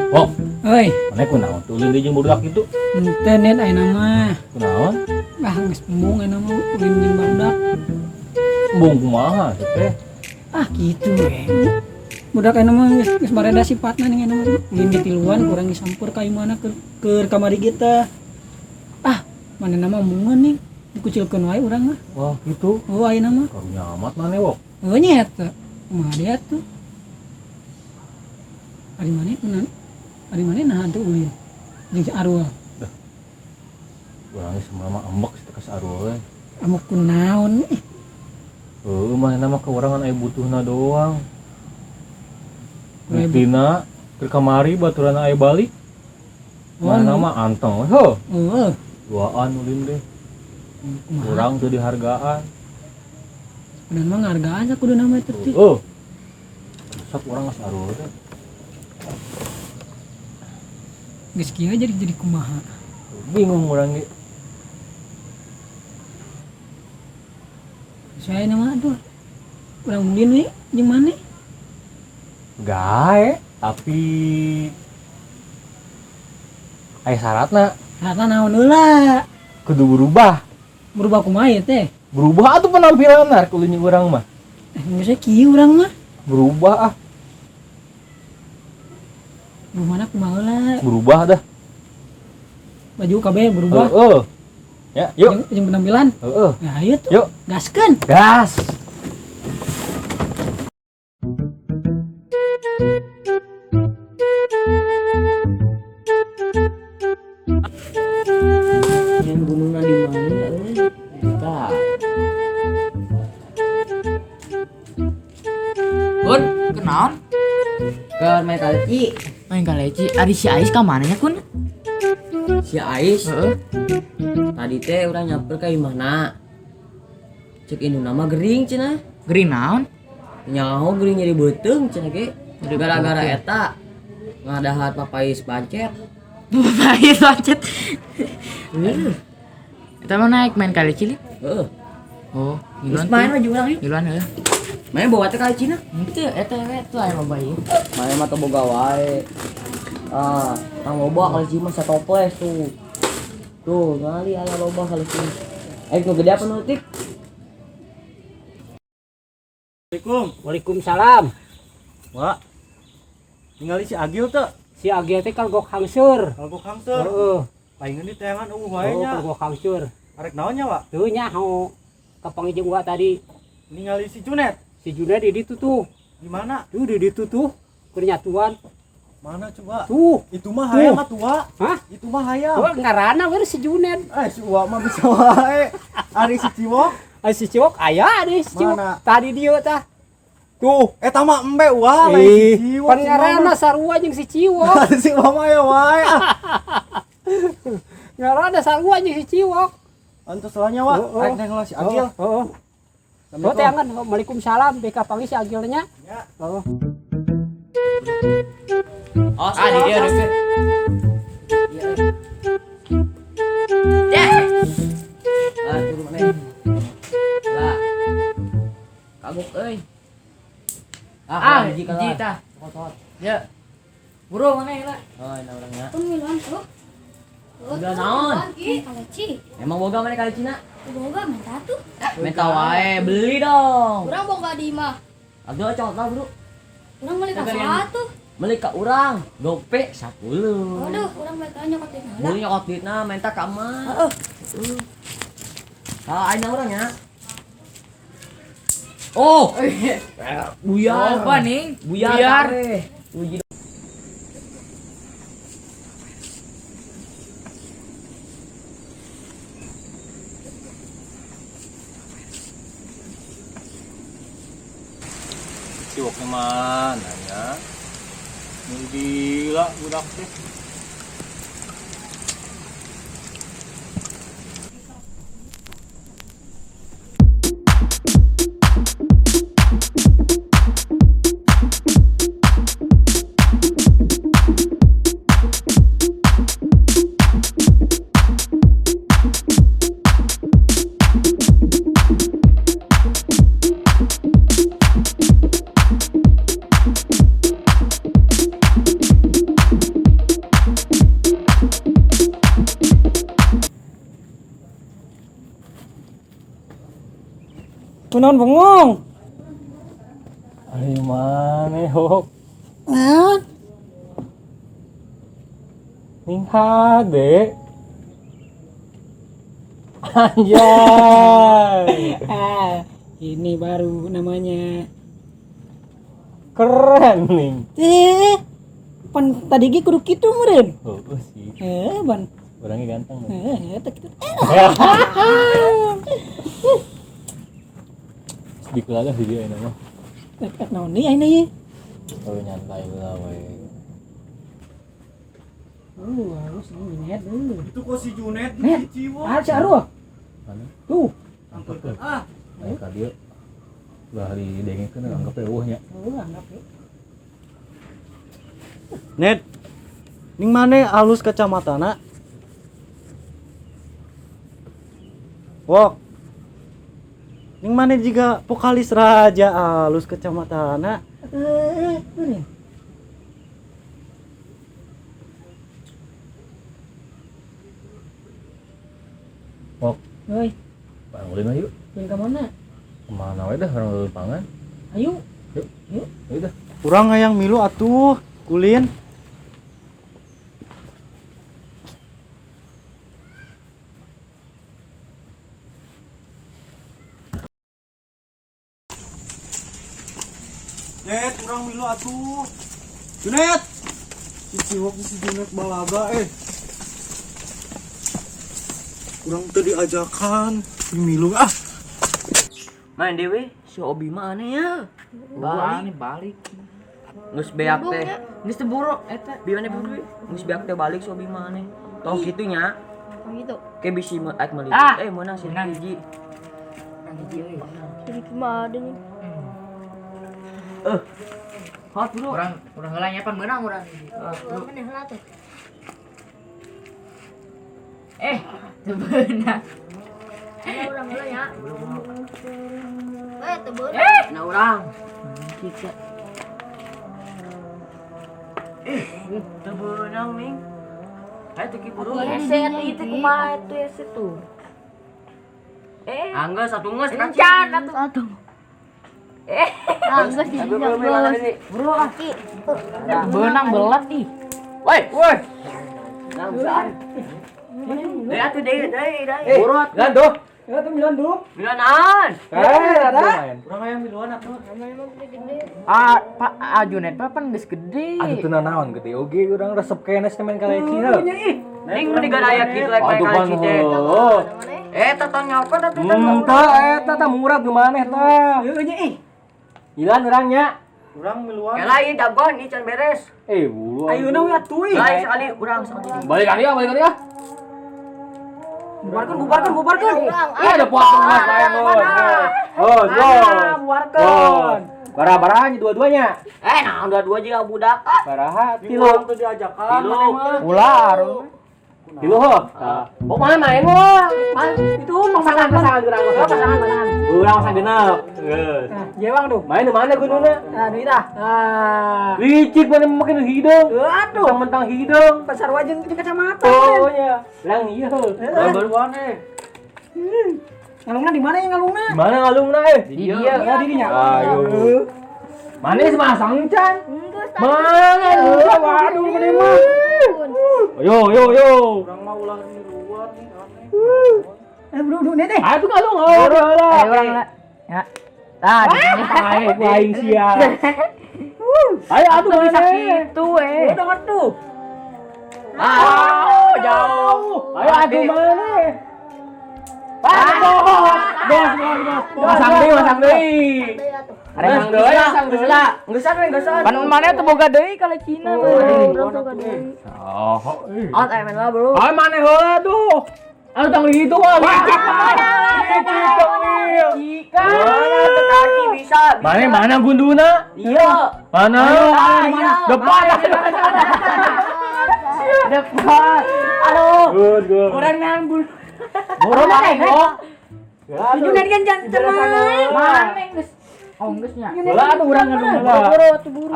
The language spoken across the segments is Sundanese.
Oh, Oi, mana kunaon tuh ulin deui jeung budak itu? Henteu net ayeuna mah. Kunaon? Ah, geus embung ayeuna mah ulin jeung barudak. Embung kumaha teh teh? Ah, kitu we. Budak ayeuna mah geus bareda sifatna ning ayeuna mah. Ulin ditiluan kurang disampur ka imahna keur kamari kita. Ah, manehna mah embungeun nih. Dikucilkeun wae urang mah. Wah, gitu. Oh, ayeuna mah. Karunya amat maneh wok. Heuh nya eta. Kumaha dia tuh? Ari maneh kunaon? Ari maneh naha teu ulin? Jeung si Arul. Dah. Urang geus mah ambek sih ka si Arul we. Ambek kunaon ih. Heuh, manehna mah ka urang aya butuhna doang. Buktina keur kamari baturan aya balik. Manehna mah anteng we heuh. Heuh. Duaan ulin deh. Kumaha? Urang teu dihargaan. Sebenarnya mah ngahargaan sakuduna mah eta teh. Heuh. Sok urang geus Arul teh. Geus kieu jadi kumaha? Bingung urang ge. Saya nama aduh. Urang ulin we jeung maneh? Gae, tapi aya syaratna. Syaratna naon heula? Kudu berubah. Berubah kumaha ieu teh? Berubah atuh penampilan rek ulin jeung urang mah. Geus kieu urang mah. Berubah ah. Berubahna kumaha heula? Berubah dah. Baju kabeh berubah. Heeh. Ya, yuk. Jeung penampilan. Heeh. Nah, ayo tuh. Yuk. Gaskeun. Gas. Yang gunungna di mana euy? Tah. Kun, kunaon? Keur main kaleci. Main kaleci. Ari si Ais ka mana nya, Kun? Si Ais? Heeh. Tadi teh urang nyamper ka imahna. Cek induna mah gering cenah. Gering naon? Nyaho gering jadi beuteung cenah ge. Jadi Gara-gara beuteung. eta ngadahar papais pancet. Papais pancet. Heeh. Eta mah naik main kaleci li? Heeh. Oh, ngiluan Geus main tuh. mah jeung urang yuk. Ngiluan heuh. Main bawa teh kalecina? Henteu, eta we tuh aya loba ieu. Main mah teu boga wae. Ah, tang loba kaleci mah satoples tuh. Tuh, ngali aya loba kaleci. Ayo nu gede apa nu leutik? Assalamualaikum. Waalaikumsalam. Wah. Ningali si Agil teu? Si Agil teh kalgok hangseur. Kalgok hangseur. Heeh. Palingan di teangan eueuh wae Oh, nya. kalgok hangseur. Arek naon nya, Wak? Teu nya ho. Kapanggih jeung gua tadi. Ningali si Junet. Si Junet di ditu tuh. Di mana? Tuh di ditu tuh. Keur nyatuan. Mana coba? Tuh. Itu mah hayam Tuh. mah tua. Hah? Itu mah hayam. Oh, ngaranna we si Junet. Si Uwa mah bisa wae. Ari si Ciwok. Ari si Ciwok aya ari si Ciwok. Mana? Tadi dieu tah. Tuh. Eta mah embe Uwa lain si Ih, Ciwok. pan ngaranna sarua jeung si Ciwok. Si Uwa mah ya wae. Ah. Ngaranna sarua jeung si Ciwok. Antos lah nya, Wak. Oh, oh. Arek neng si Agil. Oh, oh. Oh, teangan. Waalaikumsalam. BK panggil si Agilnya. Ya. Oh. Oh, Ah, di dia deket. Ya. Ah, turun maneh. Lah. Kagok euy. Ah, hiji hiji tah. Tot. Ya. Buru maneh lah. Oh, ini orangnya. Kun ngiluan tuh. Udah naon? Kaleci. Emang boga maneh kalecina? Boga minta tuh. Minta wae, beli dong. Urang boga di imah. Aduh, cocok lah, Bro. Urang beli ka saha tuh? Beli ka urang, gope 10. Aduh, urang beli ka nyokot duitna heula. Beli nyokot duitna, minta ka emak. Heeh. Ah, ayeuna urang nya. Oh. Buyar. Apa ning? Buyar. Buyar. kabeh. Uji. Ciwoknya mana ya? Ini gila budak teh. Kunaon bengong? Ari maneh hok. Naon? Ning hade. Anjay. Ah, ini baru namanya. Keren nih. Pan tadi ge kudu kitu meureun. Oh, sih. Ban. Orangnya ganteng. Eta kitu. Sedikit lagi video ini mah. Naon deui ayeuna ieu? Oh, nyantai lah we. Oh, harus nih net dulu. Itu kok si Junet Net. di Ciwo. Ah, si Arwah. Mana? Tuh. Angkat. Ah, Ayo ka dieu. Ulah didengekeun anggap we eueuh nya. Oh, anggap we. Net. Ning mane alus kacamatana? Wok. Ning mane jiga vokalis raja alus kacamatana? Meureun. Wok. Oi, Pangulin yuk. ulin ka mana? Kemana we dah orang leuleun pangan. Ayo. Yuk. Yuk. Ayo dah. Urang hayang milu atuh, kulin. Net, urang milu atuh. Junet. Si Ciwok si Junet balaga eh. Urang teu diajakan milu ah. Main dewe, si Obi mah aneh ya. Balik, balik. Geus beak teh. Geus teu buru eta. Bi mana buru? Geus beak teh balik si Obi mah aneh. Tong kitu nya. Tong kitu. Ke bisi aik meuli. Ah. Meunang si Meunang. hiji. Nang hiji euy. Jadi kumaha ada nih. Hot bro. Urang heula nya pan meunang urang hiji. Urang mana heula tuh? Teu beunang. Urang heula nya. Teu beunang. Nah urang. Kita. Teu beunang ning. Ayo teu ki buru. Hese atuh ieu teh kumaha atuh hese tuh. Anggeus atuh geus Encan atuh. Ah, geus di dinya geus. Buru ah. Ki. Beunang belat ih. Woi, woi. Langsung. Deui atuh deui deui deui. Buru atuh. Lan tuh. Ya, tuh milan dulu. Milanan. Ada. Urang hayang miluan atuh. Ah, Pak Junet mah pan geus gede. Aduh teu nanaon gede oge urang resep keneh main kaleci heuh. Ning nu digadaya kitu rek main Aduh pan kaleci teh. heuh. Eta tong nyaokeun atuh teh. Tah eta tah murah nu maneh tah. Heueuh nya ih. Ilan urang nya. Urang miluan. Kela ieu jagoan ieu can beres. Buru. Ayeuna we atuh ih. Lain sekali urang sekali. Balik ka dieu, balik ka dieu. Bubarkeun, bubarkeun, bubarkeun. Ada potong lah main lo. Oh, go. Bubarkeun. Bara-baranya dua-duanya. Nah dua-dua juga budak. Baraha Tilu tilu. teu diajakan Tilu. maneh mah. Ular. Tilu ho. Oh, mana main lo? Itu Pasangan pasangan urang pasangan pasangan. Urang pasang genep. Geus. Nah, jewang tuh. Main di mana gunungna? Nah, duit ah. Ah. Licik mana makin hidung. Aduh, Mentang hidung. pasar wajeng jeung kacamata. Oh nya. Lang ieu. Urang baruan eh. Ngalungna di mana ya ngalungna? Di mana ngalungna eh? Di dieu. Ya di dinya. Ayo. Mana sih masang can? Geus tadi. Mana? Waduh, mana mah. Yo yo yo. Urang mah ulah miluan nih aneh. Bro, bro, nih deh. Ayo tuh ngalung. Oh, lah. Ayo urang heula. Ya. Tah, di sini. Ayo ku aing sia. Ayo atuh Bisa mana? kitu eh. Udah tuh. Ah, jauh. Ayo atuh mana? Ah, bos, bos, bos. Masang deui, masang deui. Masang deui, masang deui. Geus we geus. Pan maneh teu boga deui kalecina tuh. Urang tuh gede. Oh, Out aya main lah, Bro. Ayo mana heula tuh? Anu tang gitu ah. Licik. Licik Mana teu kaki bisa. Mana mana gunduna? Iya. Mana? Iya. Depan. Depan. Aduh. Good, good. Urang nahan bulu. Buru mana kok? Junet kan jangan main. Mana geus? Oh, geus nya. Heula atuh urang ngalung heula.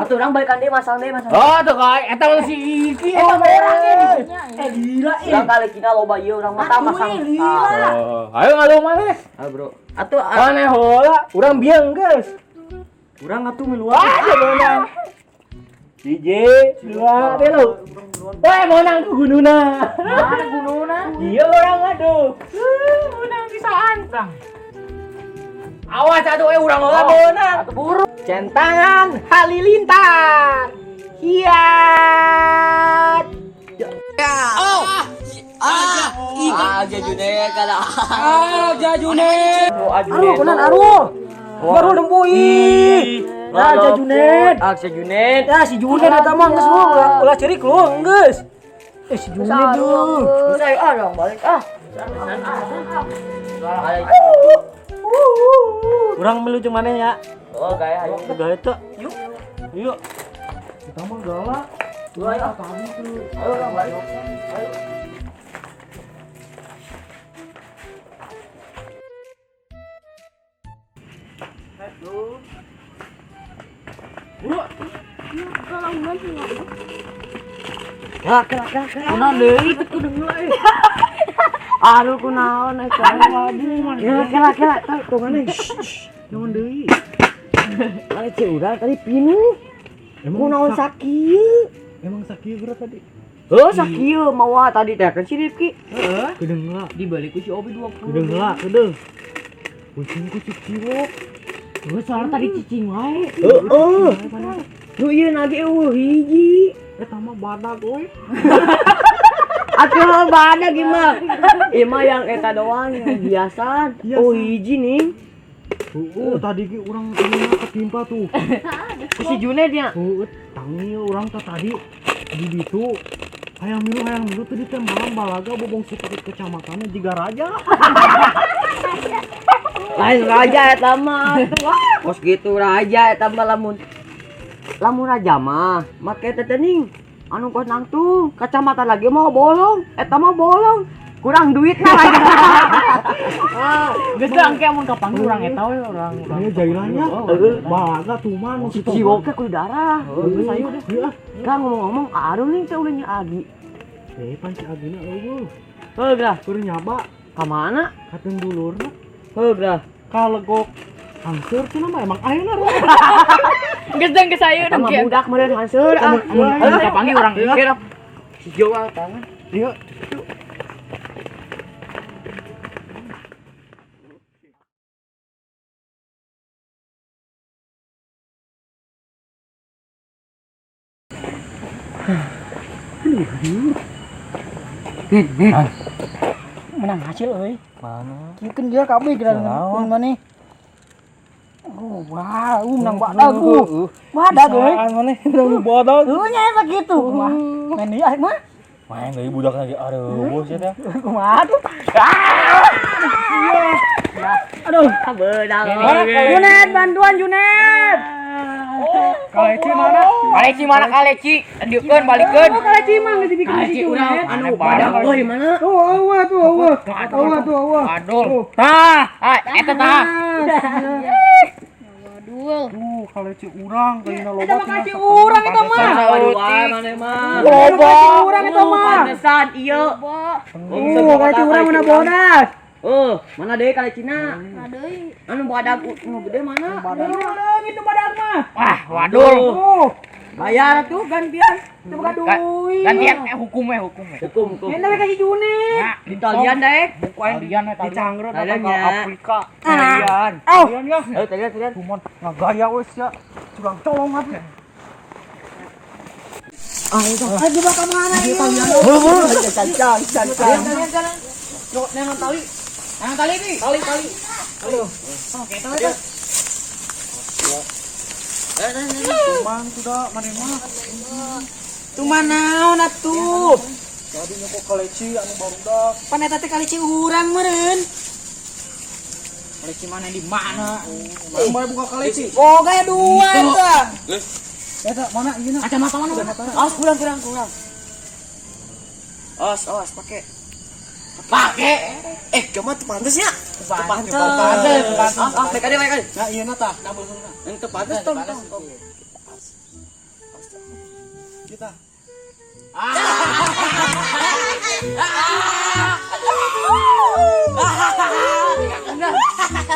Atuh urang balikan deui masang deui masang. Oh, tuh kai eta mah si Iki eta mah Eh, gila ih. Urang kali kina loba ieu urang mah tah masang. Gila. Oh, ayo ngalung mana? Ah, Bro. Atuh Maneh heula, urang bieu geus. Urang atuh miluan. Wah, menang. Hiji, dua, tilu. Wah, menang ku gununa. Mana gununa? Iya urang aduh. Menang pisaan. Awas atuh urang heula menang. Atuh buru. Centangan halilintar. Hiat. Aja Junet kada. Aja Junet. Aduh, kunan aruh. Baru nembui. Aja Junet. Ah, si Junet. Ya si Junet eta mah geus lu ulah cerik lu geus. Eh si Junet duh. Saya ah dong balik ah. Urang milu jeung maneh ya. Oh, gaya ayo. Gaya teu. Yuk. Yuk. Kita mah galak. Ayo ayo orang balik. Ayo. Kunaon deui teu kudu heula. Aduh kunaon eta. Kela kela kela tah kumaha. Naon deui? Kali ceu urang tadi pinuh. Kunaon sakieu? Emang sakieu geura tadi? Heuh sakieu mawa tadi teh kan si Rifki. Heeh. Kedeung heula. Dibalik ku si Obi 20. Kedeung heula, kedeung. Kucing ku cik ciwok. Heuh soalna tadi cicing wae. Heeh. Nu ieu nage eueuh hiji. Eta mah badag euy. Atuh mah badag ieu mah. Ieu mah yang eta doang yang biasa. Oh hiji nih. Heeh, tadi ge urang ieu ketimpa tuh. Ku si Junet nya. Heeh, tangi urang teh tadi di ditu. Hayang milu teh ditembalan balaga bobongsi ke kecamatannya jiga raja. Lain raja eta mah. Kos gitu raja eta mah lamun lamun raja mah make teh ning anu kos nangtung kacamata lagi mau bolong eta mah bolong kurang duit lah raja. Geus teh engke amun kapanggih urang eta we urang. Nya jailannya. Balaga tuman Si Ciwok teh kudu darah. Geus ayo deh. Heuh. Kan ngomong-ngomong aduh ning teh ulah nya Agi. Eh pan si Agina eueuh. Heuh dah. Keur nyaba Ka mana? kateung dulurna. Heuh dah. Kalegok hangseur cenah mah emang ayeuna ruh. Geus dang geus ayo Eta mah engke. budak meureun hanseur ah. Amun kapanggih urang Kira si Joal tangan. Ieu. Menang hasil euy. Mana? Kieu kan dia kabeh geura Naon? maneh. Oh, wah, menang badag uh. Badag euy. Maneh menang badag. Heuh nya eta kitu. Kumaha? Main deui ah mah. Main deui budak lagi areuh sia teh. Kumaha tuh? Aduh, Beudang. Junet bantuan Junet. Kaleci mana? Kaleci mana kaleci? Dieukeun balikeun. Oh, kaleci mah geus dibikin si Kaleci urang Junet. anu badag Euy mana? Tuh, awa tuh, awa. Awa tuh, awa. Adul. Tah, ah eta tah. Wadul. Tuh kaleci urang kayaknya loba. Eta mah kaleci urang eta mah. Waduh, maneh mah. Loba urang eta mah. Pantesan ieu. Tuh, kaleci urang mana bodas. Oh, mana deui kalecina? Aduh. Anu badag nu gede mana? Badag itu badag mah. Wah, wadul. Tuh, Bayar tuh gantian. teu boga duit. Gantian hukum we hukum we. Hukum hukum. Enak we ka si Junet. Nah, Di talian daek. Talian we talian. Dicangreut Talian apa ke nya. Afrika. Talian. Au. Talian ya. Ayo talian talian. Cuman ngagaya we sia. Curang colong atuh. Lagi bakal mana ieu? Talian talian. Nengan tali. Nengan tali nih. Tali tali. Oke, tali. Cuman sudah maneh mah. Tuh naon atuh? Tadi nyokok kaleci anu barudak. Pan eta teh kaleci urang meureun. Kaleci mana di mana? Mana buka kaleci? Oh, gaya dua eta. Eta mana ieu na? Kacamata mana? Awas kurang kurang kurang. Awas awas pakai. Pakai. Eh, cuma tuh pantes ya? Tuh pantes. Pantes. Ah, ah, baik aja, baik aja. Nah, ieu na tah, na beungeuna. Yang tuh pantes tong tong. Kita.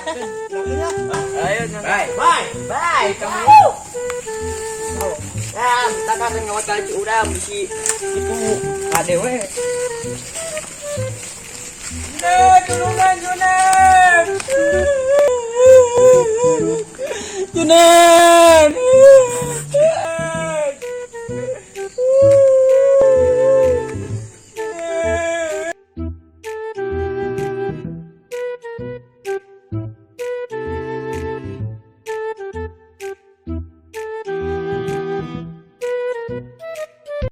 Ayo, Bye. bye. Bye. Kamu. Ya, kita kan ngawat kali urang bisi itu kade we. Junet, tulungan Junet. Junet.